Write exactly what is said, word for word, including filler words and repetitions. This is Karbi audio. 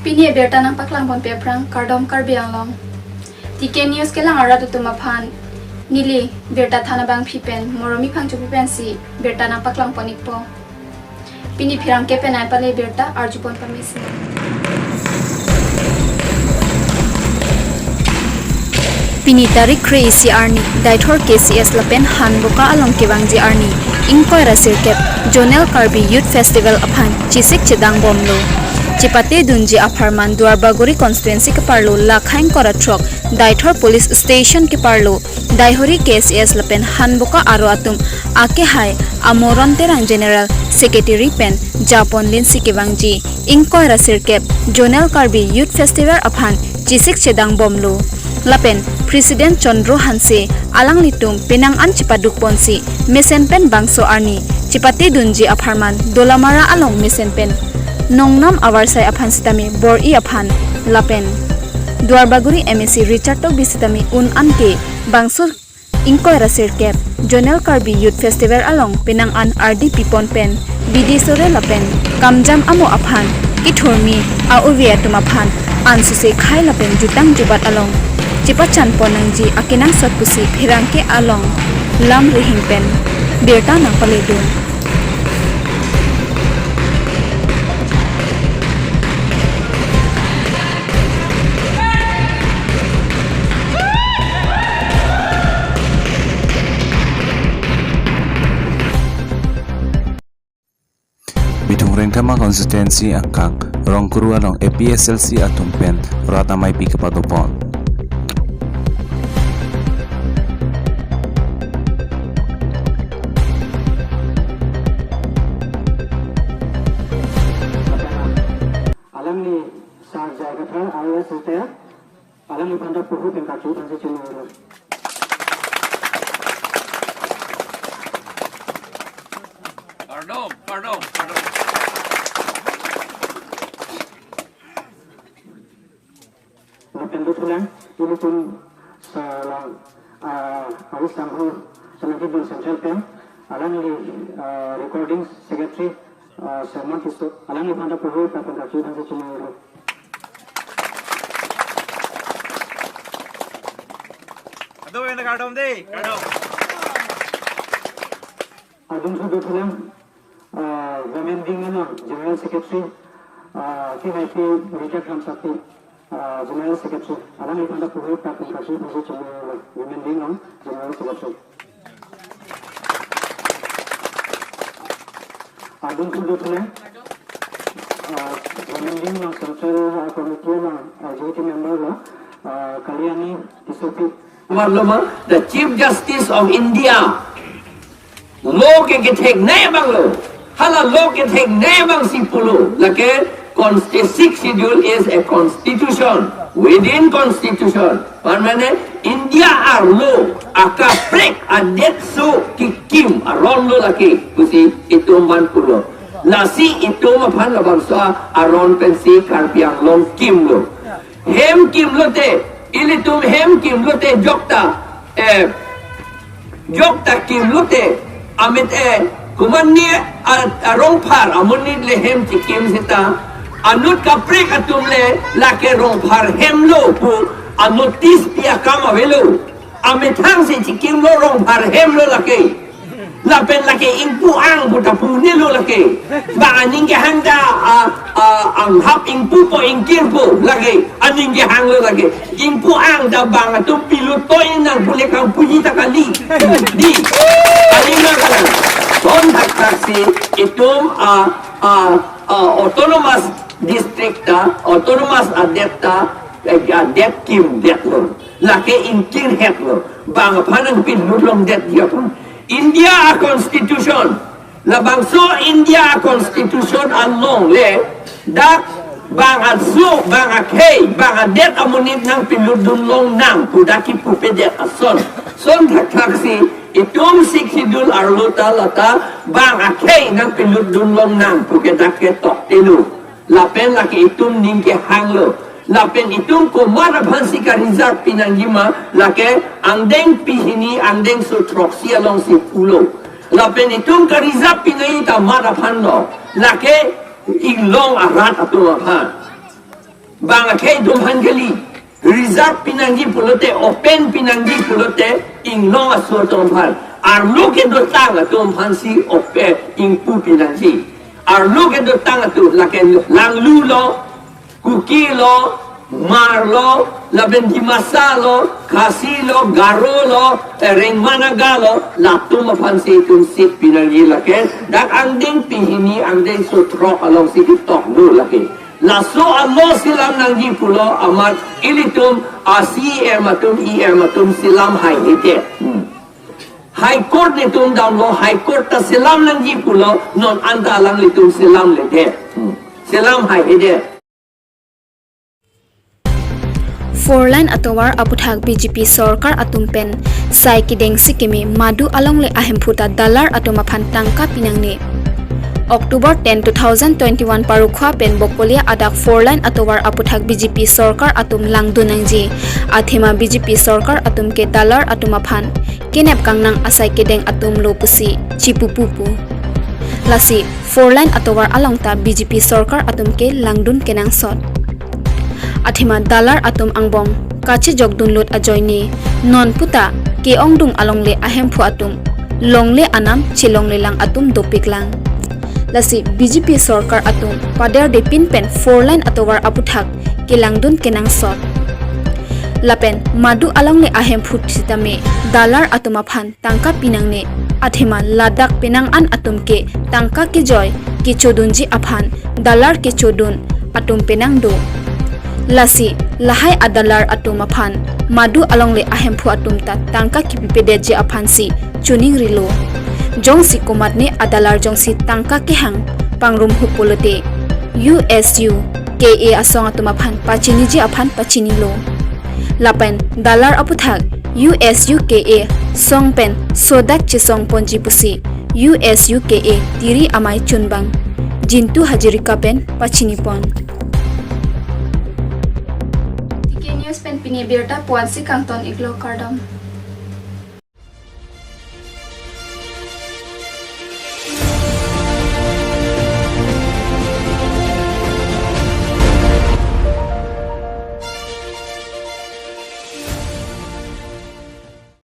Pini abirta nangpaklang ponpe aphrang kardom Karbi Anglong. T K News kelang arat atum aphan neli birta than abangpi pen Moromi Phangchopi pensi birta nangpaklang pon-ikpo. Pini pherangke penai pale birta arjupon pamesi. Pini tarik kre-isi arni, Deithor K C S lapen Hanboka along kevangji arni, ingkoi ra sirkep, Zonal Karbi Youth Festival aphan chesik chedang bomlo. Chepatedunji apharman Duarbagori constituency keparlo lakha ingkoi ra throk, Deithor Police Station keparlo, Deithor K C S lapen Hanboka aro atum akehai Amoron Terang General Secretary pen japon linsi kevangji ingkoi ra sirkep Zonal Karbi Youth Festival aphan chesik chedang bomlo. Lapen President Chandra Hanse alanglitum penang an chepaduk ponsi mesen pen bangso arni chepatedunji apharman Dolamara along mesen pen nongnam avarsai aphan sitame bor-i aphan lapen Duarbagori M A C Richard Tokbi sitame un an ke bangso ingkoi ra sirkep Zonal Karbi Youth Festival along penang an ardi pipon pen bidi sore lapen kamjam amo aphan kethurmi a-ove atum aphan ansose khei lapen jutang jubat along chepachan pon nangji akenangsot pusi pherangke along lam rihing pen birta nangpaledun. Bithung Rengthama constituency angkang Rongkuru along A P S L C atum pen rat ameipi kepadopon. Alangli Sar Jai Kathar I A S retired. Alangliphan ta puhu pen karju aphansi choningri. Kardom, kardom, kardom. Lapen dothulang, ilitum selang, ah, Aris Sanghu, selang Kidul Central pen, alangli, ah, recording secretary, ah, Sermon Tisso, alangliphan ta puhu pen karju aphansi choningri. Ado ena kardom dei, kardom. Adung sudah pulang, ah, women wing along General Secretary, ah, T Y P Rita Kramsati, ah, General Secretary. Alangliphan ta puhu pen karju aphansi choningri, women wing along General Secretary. Adung sudah pulang, ah, women wing along Central, ah, Committee along, ah, Executive Member lo, ah, Kalyani Tissopi. Marloma, the Chief Justice of India. Law ke ketheknei abang lo. Hala law ketheknei abangsi pulo. Lake consti-, Sixth Schedule is a constitution within constitution. Par mane India arlo akaprek adetso kekim aron lo lake pusi itum aphan pulo. Lasi itum aphan labangso aron pensi Karbi Anglong kimlo. Hem kimlote, ilitum hem kimlote jokta, eh, jokta kimlote, amit, eh, komatne a, a Rongphar amonit le hem chikim seta, anut kaprek atum le lake Rongphar hem lo pu anotice pi akam avelo. Amethang si chikimlo Rongphar hem lo lake. Lapen lake ingpu ang pu ta pu nelo lake. Ba aning kehang ta, a, a, anghap ingpu po ingkir po lake. Aning kehang lo lake. Ingpu ang ta bang atum pilut toi nang pule kang puji ta kali. Di. Aning nang kalang. Lason thakthak si itum a, a, a, autonomous district ta, autonomous adet ta, eh, adet kimdet lo. Lake ingkirhet lo. Bang aphan nangpilut longdet dia pun. India a constitution. Labangso India a constitution along le dak bang aso, bang akhei, bang adet amonit nangpilutdun longnang pu dak kipupedet ason. Lason thakthak si itum Sixth Schedule arlo ta lata bang akhei nangpilutdun longnang pu ke dak ke toktelo. Lapen lake itum ning kehang lo. Lapen itum komat aphansi ka-reserve pinangji ma, lake angdeng pihini angdengso throksi alongsi pulo. Lapen itum ka-reserve pinangji ta mat aphan lo. Lake inglong arat atum aphan. Bang akhei atum aphan kali, reserve pinangji pulote, open pinangji pulote, inglong aso atum aphan. Arlo kedotang atum aphansi open, ingpu pinangji. Arlo kedotang atum, lake Langlu lo, Kuki lo, Hmar lo, lapen Dimasa lo, Khasi lo, Garo lo, eh, Rengma Naga lo, latum aphansi itum seat pinangji lake. Dak angdeng pehini, angdengso throk alongsi ketok do lake. Laso alo selam nangji pulo amat ilitum a-C E M atum, E M atum selam haihedet. Hmm. High Court netum damlo, High Court ta selam nangji pulo, non anta alanglitum selamledet. Hmm. Selam haihedet. Four lane atovar aputhak B J P sorkar atum pen sai kedengsi keme, madu alongle ahemphu ta dalar atum aphan tangka pinangne. October ten, two thousand twenty-one Parukhuwa pen Bokolia adak four lane atovar aputhak B J P sorkar atum langdun nangji. Athema B J P sorkar atum ke dalar atum aphan kenep kangnang asai kedeng atum lo pusi chipupu pu. Lasi four lane atovar along ta B J P sorkar atum ke langdun kenangsot. Athema dalar atum angbong kachejokdunlut ajoine, non puta ke-ongdung alongle ahemphu atum longle anam chelonglelang atum dopiklang. Lasi B J P sorkar atum paderdepin pen four lane atovar aputhak kelangdun kenangsot. Lapen madu alongle ahemphu sitame dalar atum aphan tangka pinangne, athema ladak penang an atum ke tangka kejoi kechodunji aphan dalar kechodun atum penang do. Lasi lahai adalar atum aphan madu alongle ahemphu atum ta tangka kepipedetji aphansi choningrilo. Jongsi komatne adalar jongsi tangka kehang pangrumhup pulote U S U K A asong atum aphan pachiniji aphan pachinilo. Lapen dalar aputhak U S U K A song pen sodak chesongponji pusi U S U K A tiri amei chunbang Jintu Hazarika pen pachinipon. T K News pen pini abirta puansi kangton iklo, kardom.